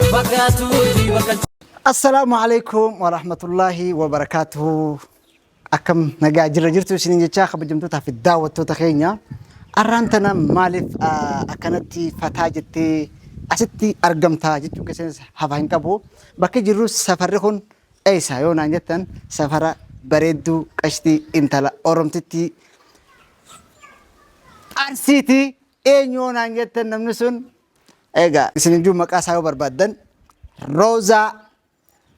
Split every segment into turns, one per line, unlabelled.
Fakkaatu bakka.
Assalaamu alaikum warahmatullaahi wabarakaatuhu. Akkam nagaa jirra jirtu isiniin jechaa, kabajamtootaa fi daawwattoota keenya. Arraan tana maaliif akkanatti fataa jettee asitti argamtaa jechuun keessanis hafa hin qabu. Bakki jirru safarri kun eessa yoo naan jettan, safara bareedduu qashtii intala Oromtittii Arsiiti. Eenyu yoo naan jettan, namni sun egaa isin iyyuu maqaa isaa yoo barbaaddan Roozaa.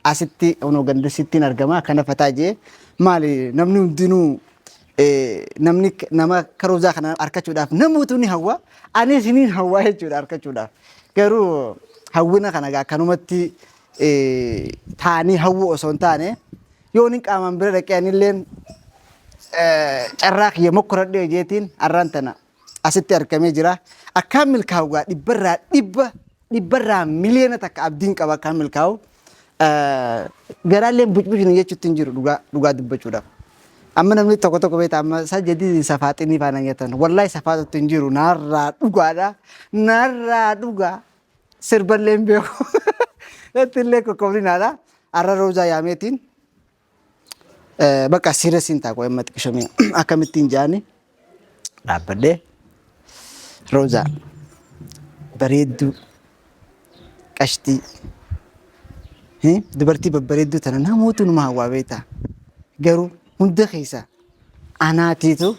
Asitti onoo gandasittiin argama. Kana fataa jee maali, namni hundinuu namni nama akka Roozaa kana argachuudhaaf namoota ni hawwa. Anis ni hawwa jechuudha argachuudhaaf. Garuu hawwina kana egaa akkanumatti taanii hawwu osoo hin taane, yoo inni qaamaan bira dhaqee anilleen carraa kiyya mokkoradhee jeetiin arraan tana asitti argamee jira. Akkaan milkaa'u gaa 100%, 100,000,000 abdiin qaba akkaan milkaa'u. Garaalleen bucbucni jechuutti hin jiru dhugaa dhugaa dubbachuudhaaf. Amma namni tokko tokko beektaa, amma isa jadiidin safaaxinii faana nyaatan. Wallahi safaaxutti hin jiru, naarraa dhugaadha. Naarraa dhugaa. Sirballee hin beeku. Natti illee kokkobdinaadha. Arra Roozaa yaameetiin bakka siiresiin ta'a qo'ee amma xiqishamee akkamittiin jaani dhaabbadhee, Roozaa bareedduu qashtii dubartii babbareedduu tana namoota numa hawwaa beektaa, garuu hunda keessa anaatiitu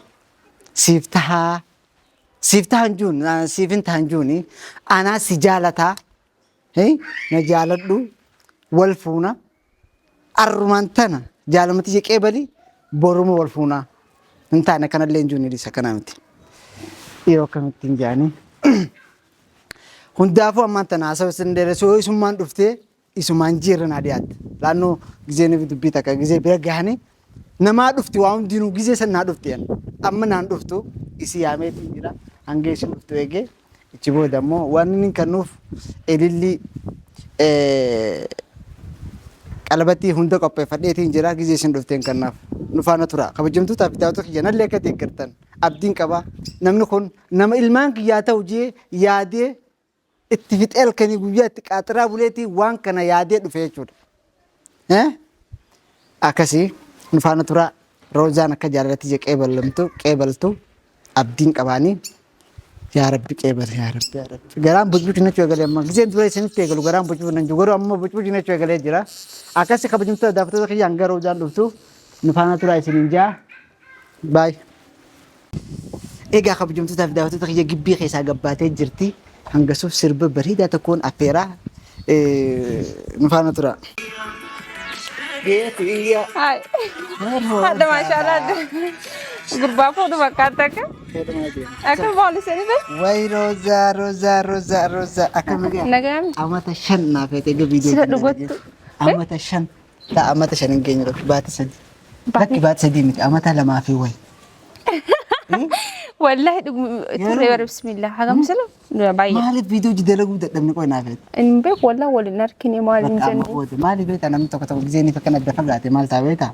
siif tahaa, siif tahan juun, siif hin tahan juuni, anaa si jaalataa, na jaaladhu, wal fuuna. Arrumaan tana jaalamatti jeqee bali, boruma wal fuunaa. Hin taane kanallee hin jiru, isa kana miti. Yeroo akkamitti hin jaanii. Hundaafuu ammaan tana haasawaa isin dheeressu, yoo isummaan dhuftee isumaan jiirra naa dhiyaatte. Laannoo gizeen dubbii takka gizee bira gahanii namaa dhufti, waa hundinuu gizee san naa dhufti. Amma naan dhuftu, isi yaameetiin jira, hanga isin dhuftu eegee ichi booda immoo waan inni kennuuf ilillii qalabatii hunda qopheeffadheetiin jira, gizee isin dhufteen kennaaf. Nu faana tura. Kabajamtootaa fi daawwattoota kiyya, nallee akka deeggartan abdiin qaba. Namni kun nama ilmaan kiyyaa ta'u jee yaadee itti fixee halkanii guyyaa itti qaaxiraa buleetii waan kana yaadee dhufe jechuudha. Akkasii nu faana tura. Roozaan akka jaalalatti ija qeebalamtu qeebaltu abdiin qabaanii. Yaa Rabbi qeebale, yaa Rabbi, yaa Rabbi. Garaan bucbuc nachuu eegalee amma. Gizeen dura isinitti eegalu garaan bucbuc nan jiru, garuu amma bucbuc nachuu eegalee jira. Akkasii kabajamtoota daawwattoota kiyya, hanga Roozaan dhuftu nu faana turaa isiniin jaa. Baay. Egaa kabajamtootaa fi daawwattoota kiyya, gibbii keessaa gabbaatee jirti. Hangasuuf sirba bareedaa tokkoon affeeraa, nu faana tura.
Hai. Hadha maashaallah. Gurbaa fuudhu fakkaata akka. Akka poolisii ni
Wayi Roozaa, Roozaa, Roozaa, Roozaa, akkam nagaa?
Nagaan.
Amata 5 naaf feete egaa viidiyoo
Sila
kana
dhugattu.
Amata 5 ta'a, amata 5 hin geenye, tokko baati 3. Lakki, baati 3 miti, amata 2 fi wayi.
Wallahi turre bara, bismillah. Hagam sila baay'ee.
Maaliif viidiyoo hojii dalaguu dadhabne qoy naaf feete?
Hin beeku wallahi, waliin argine maal hin
Bakka amma
jennu.
booda maaliif beektaa, namni tokko tokko gizee ni fakkan adda fagaate maal ta'a beektaa?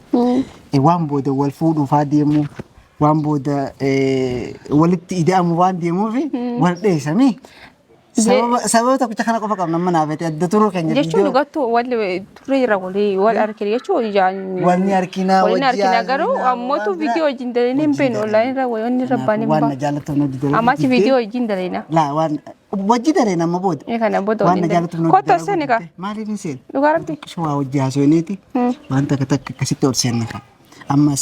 Waan booda wal fuudhuufaa deemu, waan booda walitti ida'amu waan deemuuf wal dheessamii. Sababa tokkicha kana qofa qabna amma naaf feete adda turuu keenya.
Jechuun dhugattu wal turre jira, walii wal argine jechuun ijaan.
Wal ni argina,
Waliin
wajji
argina, garuu
haasofna,
ammootu
waan
viidiyoo
biraa.
wajjin dalinee hin beeknu, online irra wanni irra baanee
Waan na jaallatuuf na dalaguu
Ammaas
diddee.
viidiyoo wajjin dalina.
Laa, waan wajji daleen amma booda.
Ee, kana booda
Waan na
waliin
jaallatuuf
dalina.
na
Kottu as seeni kaa.
Maaliif hin seenu?
Dhugaa Rabbi.
Xiqqishoo waa wajji haasofneeti. Waan takka takka akkasitti ol seenna kan. Amma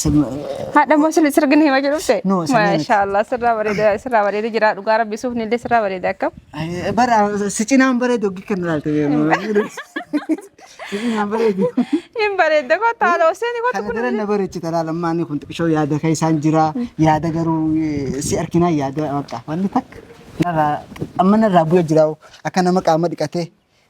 Haadha immoo sirni sirgin hima jedhu dhufte.
No, sirni miti.
Maashaallah, sirraa bareeda, sirraa bareeda jira, dhugaa Rabbi, suufni illee sirraa bareeda akkam.
Bara si cinaan bareedu hoggi kan ilaalte. Si cinaan bareedu.
Hin bareedda, kottu haala ol seeni, kottu
Kana
kun.
daran na bareechita, laala ammaa inni kun xiqqishoo yaada keessaan jira. Yaada garuu si arkinaa yaada bakka wanni takka narraa amma narraa bu'ee jira, akka nama qaama dhiqatee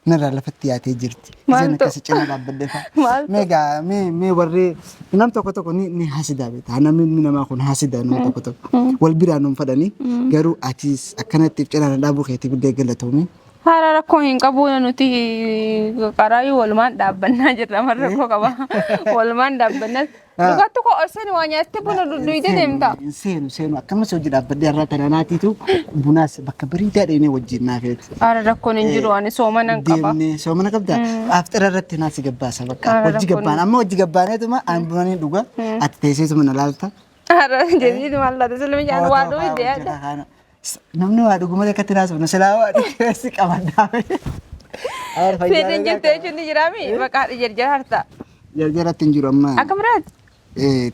narraa lafatti yaatee jirti. Isheen
Maaltu?
akkasi cina dhaabbadde fa'a.
Maaltu?
Mee gaa mee mee warri nam tokko tokko ni hasidaa beektaa, namni ilmi namaa kun hasidaa, nama tokko tokko wal biraa nuun fadhanii, garuu atis akkanatti if cina na dhaabuu keetiif illee galatoomi.
Haala rakkoo hin qabu nuti qaraayyuu walumaan dhaabbannaa jirra amma rakkoo qaba. Walumaan dhaabbannaa. Dhugaatti koo ol seeni waa nyaattee buna dudduydee deemta.
Hin seenu seenu akkamas hojii dhaabbadhee har'a tana naatiitu bunaas bakka bareedaa dheenee wajjin naa feeti.
Haala rakkoon hin jiru ani soomana hin qaba.
Deemnee soomana qabdaa? Aftira irratti naa si gabbaasa bakka.
Haala
Hojii
rakkoon
gabbaan amma hojii gabbaaneetuma an buna ni dhuga ati teesseetuma na laalta.
Haala jedhii maal laata silmi jaan waa dhugi dee'adha.
Namni waa dhugu malee akkatti naasofnu silaa waa dhugu si qabadhaa.
Fedhin jirtu jechuun ni jiraami maqaa jarjara harta.
Jarjaratti hin jiru amma.
Akka biraati.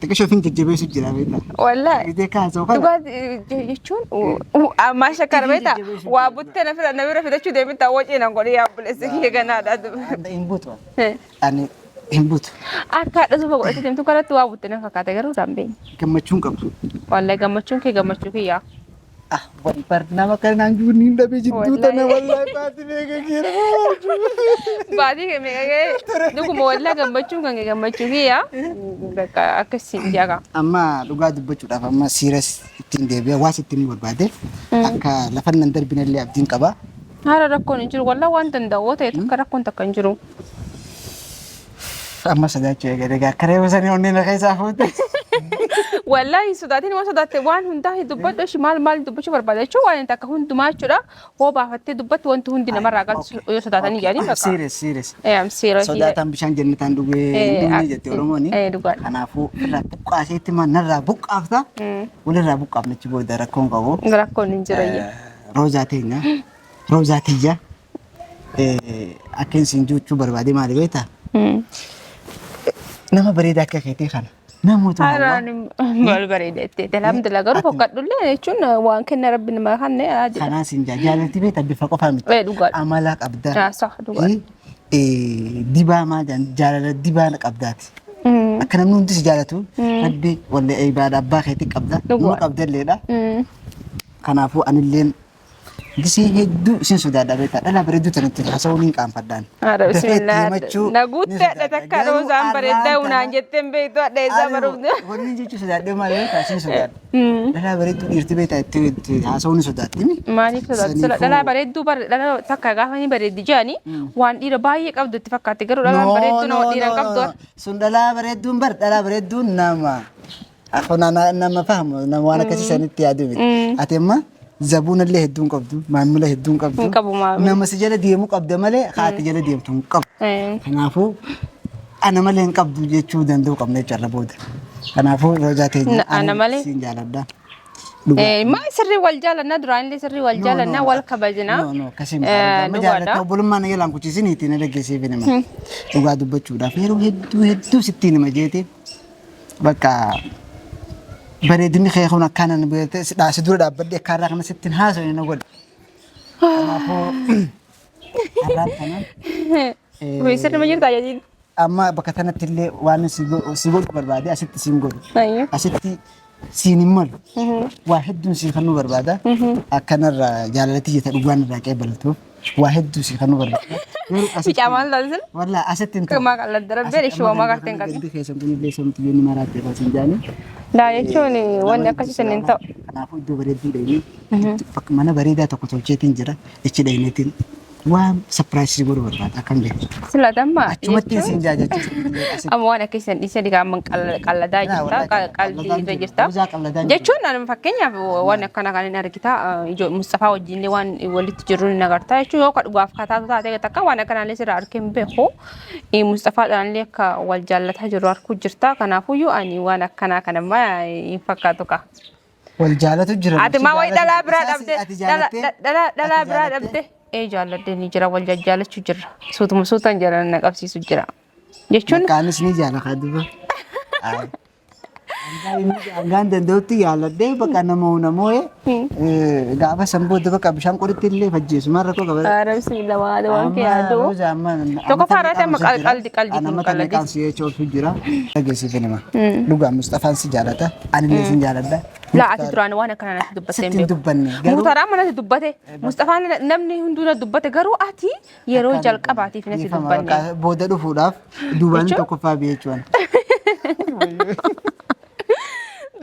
Xiqqishoo fin jajjabeessu jira beektaa.
Wallaahi.
Gitee kaasoo kana.
Dhugaa jechuun ammaa shakkara beektaa waa buttee na fira na bira fidachuu deemita wacii nan godhi yaa obboleessa kiyya ganaadha.
Hin butu. Ani hin butu.
Akka haadha suufa godhatee deemtu kanatti waa butte na fakkaata garuu irraan beekne.
Gammachuun qabu.
Wallaahi gammachuun kee gammachuu kiyyaa.
Ah, bar nama kanaan jiru niin dhabee jidduu tana
Wallaahi.
wallaahi baati meeqa keera.
Baatii kee meeqa ga'e dhuguma wallaahi gammachuun kan kee gammachuu kiyyaa. Bakka akkasii jaqa.
Amma dhugaa dubbachuudhaaf amma siiras ittiin deebi'a waas ittiin barbaade akka lafa nan darbinallee abdiin qaba.
Haala rakkoon hin jiru wallaahi waan danda'u ta'e takka rakkoon takka hin jiru.
Amma sodaachuu eegale egaa akka reefa sanii onnee na keessaa fuute.
Wallaahi hin sodaatin waan sodaatte waan hundaa hin dubbadhu ishii maal maal dubbachuu barbaada jechuun waan takka hundumaa jechuudha. Hoo baafattee dubbattu wanti hundi namarraa galtu yoo sodaatanii jedhanii bakka.
Serious serious.
Ee am serious.
Sodaataan bishaan jannataan dhugee hin dhugne jette Oromooni.
Ee dhugaadha.
Kanaafuu irraa buqqaaseetti ma narraa buqqaafta. Walirraa buqqaafna achi booda rakkoon qabu.
Rakkoon hin jiru.
Roozaa teenya. Roozaa tiyya. Akka isin jechuu barbaade maali beektaa? Nama bareedaa akka keetii kana. Namoota hawwaa.
Haaraan maal bareeda jettee alhamdulillah garuu fokkadhullee jechuun waan kenna rabbi nama kanne jedha.
Kanaa siin jaa jaalalti beektaa bifa qofaa miti.
Ee dhugaadha.
Amala qabda.
Sax dhugaadha.
Dibaa maal jedhan jaalala dibaa qabdaati. Akka namni hundi si jaalatu rabbi wallee ibaada abbaa keetii qabda. Nama qabdalleedha. Kanaafuu anilleen Gisee hedduu isin sodaadha beektaa dhala bareedduu tanatti haasa'uun hin qaanfadhaan.
Haadha
Dafee itti
bismillah.
himachuu
Na
ni
guutte
sodaadha.
hadha takka
Garuu
roozaan bareeddaa
arraan
unaan
tana
jetteen beektu hadha eessaa
ani
baruufne.
wanni jechuu sodaadhee maal beektaa isin sodaadha. Dhala bareedduu dhiirti beektaa itti itti haasa'uun ni sodaatti.
Maaliif sodaatti? Sila
Saniifuu
dhalaa bareedduu bare dhala takka gaafa ni bareeddi jedhanii waan dhiira baay'ee qabdu itti fakkaatti garuu dhalaan bareedduu nama dhiira hin qabdu.
Sun dhalaa bareedduun bar dhalaa bareedduun nama. Akkuma nama fahamu nama waan akkasii sanitti yaadu miti. Ati amma zabuunallee hedduu hin qabdu maamila hedduu hin qabdu.
Hin qabu maamila.
Nama si jala deemu qabda malee haati jala deemtu hin qabdu. Kanaafuu ana malee hin qabdu jechuu danda'u qabna jechuudha booda. Kanaafuu roozaa teenya
Ana malee?
siin jaaladha.
Maa sirrii wal jaalannaa duraanillee sirrii wal jaalannaa wal kabajnaa.
No, no, akkasii miti. Amma jaallatta obbolummaa na jalaan kuchiisiniiti na dhaggeessiif nama. Dhugaa dubbachuudhaaf yeroo hedduu hedduu sittiin hima jeeti. Bakka bareedinni kee kun akkaan ani si dura dhaabbadhee akka har'aa kana sittiin haasofne na godhe. Kanaafuu har'aan kana
Sirri ma jirtaa jedhiin?
amma bakka kanatti illee waan si godhu barbaade asitti siin godhu. Asitti siin hin malu. Waa hedduun sii kennuu barbaada. Akkanarraa jaalalatti jeta dhugaan irraa qeebaltuuf waa hedduu sii kennuu barbaada. Garuu asitti
Bicaa maal taasisan?
Wallaa asitti hin ta'u.
Maa qalladda rabbeen ishee homaa gartee hin qabne.
Gandi keessan kunillee samtu yoonni maraatti irraa siin jaani.
Laa jechuun wanni akkasii sun hin ta'u.
Kanaafuu iddoo bareedduu dhaqnee bakka mana bareedaa tokko tolcheetiin jira. Ichi dhaqneetiin waan sapiraayisii godhu barbaada akkam jettu.
Silatamma
Achumatti siin jaa jechuudha.
amma waan akkasii san dhiisee digaa amma qalladaa jirta qalbii irra jirta.
Roozaa qalladaan jiru.
Jechuun ani fakkeenyaaf waan akkana kan hin argita Mustafaa wajjin waan walitti jirru ni agarta jechuun yoo ka dhugaaf kataatu taate takka waan akkanaallee sirraa arkee hin beeku. Mustafaadhaan illee akka wal jaallataa jirru arkuu jirta kanaafuyyuu ani waan akkanaa kanammaa hin fakkaatu ka.
Wal jaalatu jira.
Ati maa wayi dhalaa biraa dhabde
Ati jaalattee?
dhalaa biraa dhabde ee jaalladhe ni jira wal jajjaalachuu jirra suutuma suutaan jaalala na qabsiisu jira jechuun
Maqaanis ni jaalata duba. Hangaan danda'utti jaaladhee bakka nama namoo gaafa san booda bakka bishaan qoritti illee fajjeessu maal rakkoo qaba.
Ara bismillah waan waan kee yaadu. Tokkoffaa irratti amma qaldi qaldi kun
Nama
qaladi.
qaamsi jechuun jira. Dhageessiif nima. Dhugaa Mustafaan si jaalata. Anillee sin jaaladha.
Laa ati duraan waan akkana natti dubbattee hin
Sitti hin
beeku.
dubbanne garuu
Muktaar amma natti dubbate. Mustafaan namni hunduu na dubbate garuu ati yeroo jalqabaatiif natti
dhiifama
dubbanne.
bakka booda dhufuudhaaf duubaan
Jechuun?
tokkoffaa biyya jechuun.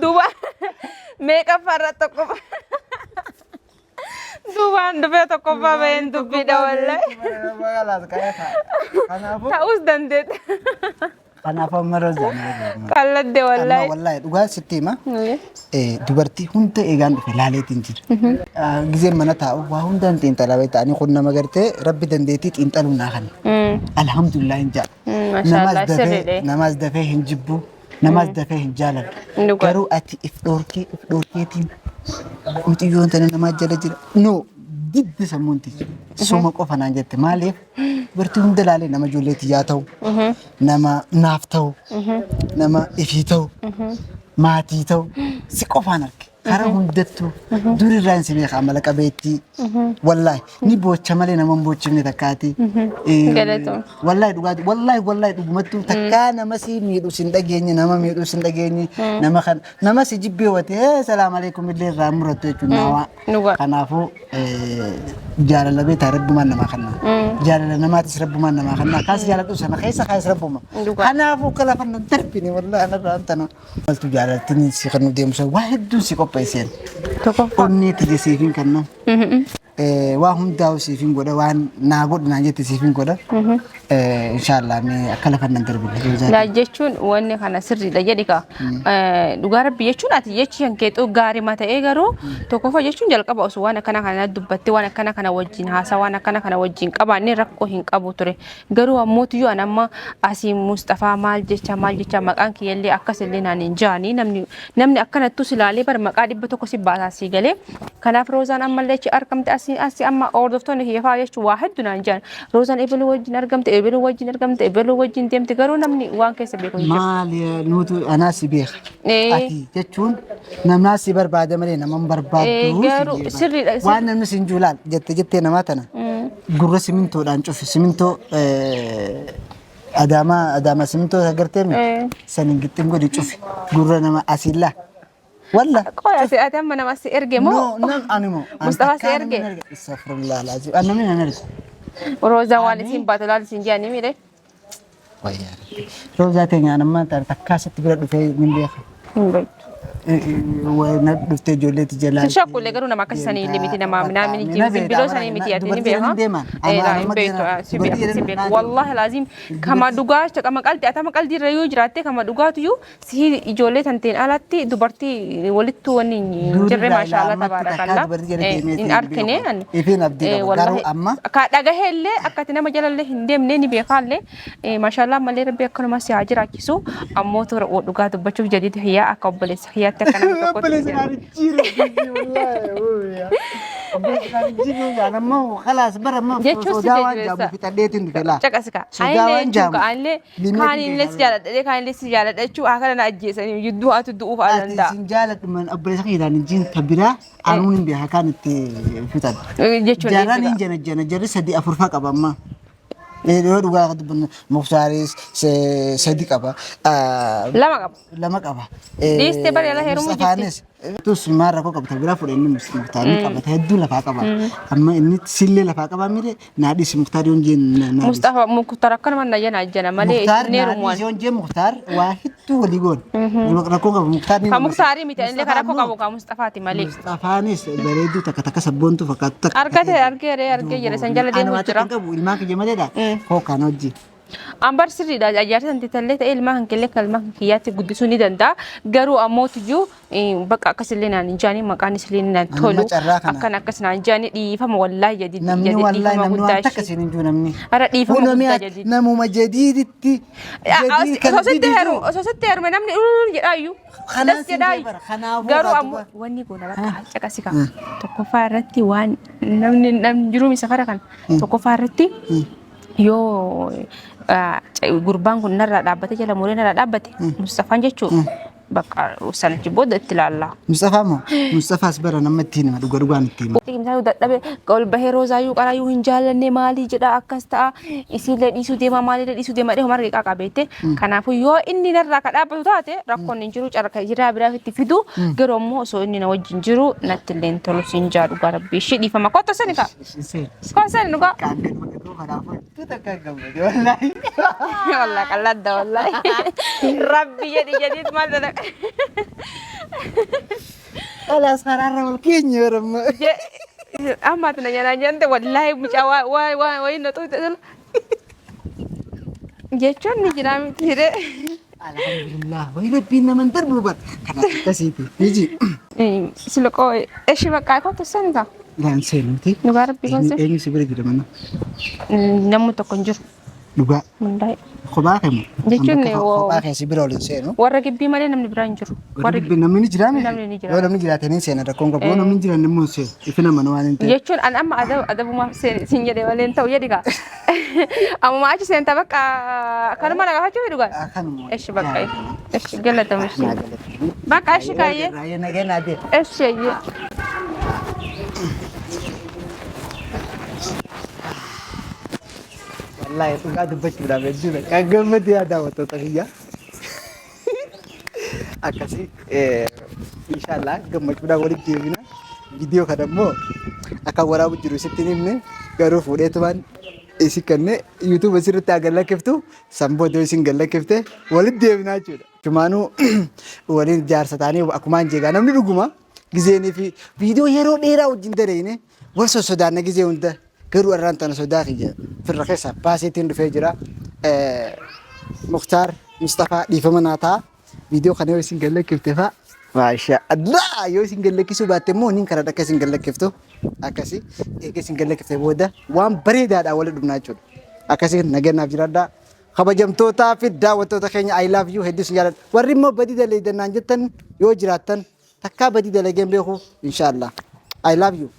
Duuba meeqaffaa irratti tokko. Duubaan dhufee tokkoffaa baheen dubbiidha wallahi.
Kanaafuu
Ta'uus dandeette.
kanaafuu amma Roozaan.
Qalladde
Amma
wallahi.
wallahi dhugaa sitti hima. Dubartii hunda eegaan dhufe laaleetiin jira. Gizeen mana taa'u waa hundaan xiinxalaa ta'anii kun nama gartee rabbi dandeettii xiinxaluu naa kana. Alhamdulillah hin jedha.
Maashaallah sirriidhe.
Namaas dafee hin jibbu, namaas dafee hin jaaladhu.
Dhugaa.
Garuu ati if dhoorkee if dhoorkeetiin mucayyoon tana namaa jala jira. No diddi sammuun tiyya. Suma qofa naan jette maaliif dubartii hunda laalee nama ijoollee tiyyaa ta'u, nama naaf ta'u, nama ifii ta'u, maatii ta'u si qofaan arge. Karaa hundattuu durirraa hin si beeka amala qabeettii. Wallaahi ni boocha malee nama hin boochifne takkaati.
Galatoom.
Wallaahi dhugaati wallaahi wallaahi dhugumattuu takkaa nama si miidhu sin dhageenye nama miidhu sin dhageenye nama kan nama si jibbee wate salaam alaikum illee irraa murattu jechuun naawaa.
Dhugaa.
Kanaafuu jaalala beektaa rabbumaan namaa kenna. Jaalala namaatis rabbumaan namaa kenna. Kaas jaaladhu sana keessa kaas rabbuma.
Dhugaa.
Kanaafuu akka lafa nan darbine wallaahi anarraa tana. Maltu jaalaltiin si kan nu deemsa waa hedduun si qopheesseen.
Tokkoffaa.
Onnee tiyya siifin kenna. Waa hundaa'u siifin godha waan naa godhu naan jette siifin godha. Inshaallah mee akka lafa nan darbine.
Laa jechuun wanni kana sirriidha jedhi kaa. Dhugaa rabbi jechuun ati jechi kan keexuu gaarii ta'ee garuu tokkoffaa jechuun jalqaba osoo waan akkana kana dubbattee waan akkana kana wajjin haasaa waan akkana kana wajjin qabaannee rakkoo hin qabu ture. Garuu ammootiyyuu an amma asii Mustafaa maal jecha maal jecha maqaan kiyyallee akkasillee naan hin jaanii namni namni akkanattuu si laalee bar maqaa 100 si baasaa sii galee. Kanaaf Roozaan ammallee achi argamte asii asii amma hordoftoonni kiyya fa'aa jechuun waa hedduu naan jaan. Roozaan ebaluu wajjin argamte ebaluu wajjin argamte ebaluu wajjin deemte garuu namni waan keessa beeku hin jiru.
Maali nuutu anaa si beeka. Ati jechuun namnaa si barbaada malee nama hin barbaaddu.
Garuu
si jedha.
sirriidha.
Waan namni sin juulaal jette jettee namaa tana gurra simintoodhaan cufi simintoo adaamaa adaamaa simintoo agartee miti saniin gixxim godhi cufi gurra nama asiillaa. Walla.
Qoy ati ati amma nama si erge moo?
No, nam animo.
Mustafa si erge?
Astaghfirullah alazim. An namni nan erge.
Roozaa waan isin baatu laal isin jedhanii miidhe.
Wayyaa Rabbi. Roozaa teenya an amma takkaa sitti bira dhufee hin beeka.
Hin beektu.
Na dhuftee ijoolleetti jalaa.
Sin shakkuullee garuu nama akkasii sanii illee miti nama naamni jimbiloo sanii miti ati ni beeka. Hin beektu si beeka si beeka. Wallahi laazim kama dhugaa kama qaldi atama qaldi irra yoo jiraatte kama dhugaatu iyyuu Sihii ijoollee tanteen alatti dubartii walittuu wanni hin jirre maashaallah tabaarakallaa hin arkine ani.
Ifin abdii qaba garuu amma.
Ka dhagahee illee akka ati nama jalallee hin deemne ni beekaallee maashaallah ammallee rabbi akkanuma si haa jiraachisu ammoo toora dhugaa dubbachuuf jadiid hiyyaa akka obboleessa kiyyaatti akka nama tokkotti.
Obboleessa naan jijjiirre wallaahi. Obboleessa naan jijjiirre ammoo khalaas bara amma
Jechuun si
sodaa waan
jajjabeessa.
jaamu fixadheetiin dhufe laa.
Caqasi kaa.
Sodaa
Anillee
waan
jechuun
jaamu.
kaa anillee
Limee
kaanillee si jaaladha kaanillee si jaaladha jechuun akkana na ajjeesanii jidduu atu du'uuf haa
Ati
danda'a.
sin jaaladhu man obboleessa kiyyaan hin jiin ta biraa anuun hin beeka kaan itti fixadhu.
Jechuun
Jaraan hin jana jana jarri sadii afurfaa qaba amma. Yoo dhugaa akka dubbannu Muktaaris sadi qaba.
Lama qaba.
Lama qaba.
Dhiistee bari ala heerumuu jirti.
Mustafaanis Tus maal rakkoo qabata biraa fuudhe inni Muktaar ni qabata hedduu lafaa qaba. Amma inni sillee lafaa qaba mire naa dhiisi Muktaar yoon jeen naa dhiisi.
Mustafa Muktar akkanuma na jana jana malee
Muktaar
isin
naa
heerumuwan.
dhiisi yoon jeen Muktaar waa hedduu walii goon. Rakkoo qaba Muktaar ni
Ka
nama
Muktaarii miti anillee ka
Mustafaa
rakkoo
immoo
qabu ka Mustafaati malee.
Mustafaanis bareedduu takka takka sabboontuu fakkaatu takka.
Argate argee argee jira san jala
Ani
deemuu
waa
jira.
takka hin qabu ilmaan kiyya maleedha. Koo kan hojii.
An bar sirriidha jaarsa santi tallee ta'ee ilmaan kan killee kan ilmaan kan kiyyaatti guddisuu ni danda'a. Garuu ammoo tuyyuu bakka akkasillee naan hin jaanii maqaan isillee naan
Amma
tolu
carraa kana.
akkan akkas naan jaanii dhiifama wallaahi jadid
Namni
jadid
wallaahi
dhiifama
namni
guddaa
waan takka
ishee.
siin hin jiru namni.
Ara dhiifama
Kunoo
guddaa
mi'a
jadid.
namuma jadiiditti jadiid kana
Osoo sitti
diditu.
heerume osoo sitti heerume namni ulul jedhaayyuu.
Kanaan
Das
siin jee
jedhaayyuu.
bara kanaafuu
Garuu
haa
ammoo
duba.
wanni goona bakka caqasi qaba. Tokkoffaa irratti waan namni namni jiruumi safara kana tokkoffaa irratti yoo gurbaan kun narraa dhaabbate jala muree narraa dhaabbate Mustafaan jechuun bakka sanichi booda itti ilaalla.
Mustafaa moo? Mustafaas bara nama ittiin hima dhuga dhugaan itti hima.
Isaa dadhabe ol bahee roozaayyuu qaraayyuu hin jaallanne maalii jedha akkas ta'a isiillee dhiisuu deema maaliillee dhiisuu deema jedhee homaa arge qabeette. Kanaafuu yoo inni narraa ka dhaabbatu taate rakkoon hin jiru carra jiraa biraa itti fidu garuu ammoo osoo inni na wajjin jiru natti illee hin tolu siin jaa dhugaa rabbii ishee dhiifama kottu sani kaa. Konsani dhugaa. Wallah qalladda wallahi. Rabbi jedhi jedhiit maal dalaga.
Khalaas karaarra wal keenya yeroo ammaa.
Amma ati na nyaanaan jette wallaahi mucaa waa waa waa wayii na xuuxe sana. Jechuun ni jira miti hiree.
Alhamdulillah. Wayi rabbiin naman darbu bar. Kanaaf akkasiiti. Hiji.
Sila qoo eshi bakka kootu senta.
Laan seenuuti.
Dhugaa rabbii
Eenyu
goonse.
eenyu si bira jira mana?
Namni tokko hin jiru.
Dhugaa.
Wallaahi.
Kophaa kee moo?
Jechuun
Bakka kophaa kee si bira ol hin seenu.
Warra gibbii malee namni biraa hin jiru.
Warri gibbii namni ni jiraa miti?
Namni ni jira.
Yoo namni jiraate ni seena rakkoon qabu. Yoo namni hin jiraanne immoo hin seenu. Ifi nama waan hin ta'eef.
Jechuun an amma adabumaaf siin jedhee malee hin ta'u jedhi kaa. Ammuma achi seenta bakka kanuma na gaafachuu fedhu gaa.
Akkanuma.
Eshi bakka eshi galatama eshi. Bakka eshi kaayyee.
Raayyaa nagee naa deema.
Eshi eeyyee.
Wallaahi dhugaa dubbachuudhaaf hedduu kan gammadu yaa daawwattoota kiyya. Akkasii inshaallah gammachuudhaan walitti deebina. Viidiyoo kana immoo akka waraabu jiru sitti hin himne garuu fuudheetumaan isin kenne YouTube asirratti haa gallakkiftu san booda isin gallakkifte walitti deebina jechuudha. Chumaanuu waliin jaarsa ta'anii akkumaan jeegaa namni dhuguma gizeenii fi viidiyoo yeroo dheeraa wajjin dareeyne wal sossodaanna gizee hunda Garuu arraan tana sodaa kiyya firra keessa baaseetiin dhufee jira. Muktaar Mustafaa dhiifama naa ta'a. Viidiyoo kana yoo isin gallakkifte fa'a. Maasha Allah yoo isin gallakkisuu baatte immoo niin karaa akka isin gallakkiftu akkasi eega isin gallakkifte booda waan bareedaadhaan walitti dhufnaa jechuudha. Akkasi nageenyaaf jiraadhaa. Kabajamtootaa fi daawwattoota keenya I love you hedduu isin jaalladha. Warri immoo badii daleeydan naan jettan yoo jiraattan takkaa badii dalageen beeku inshaallah. I love you.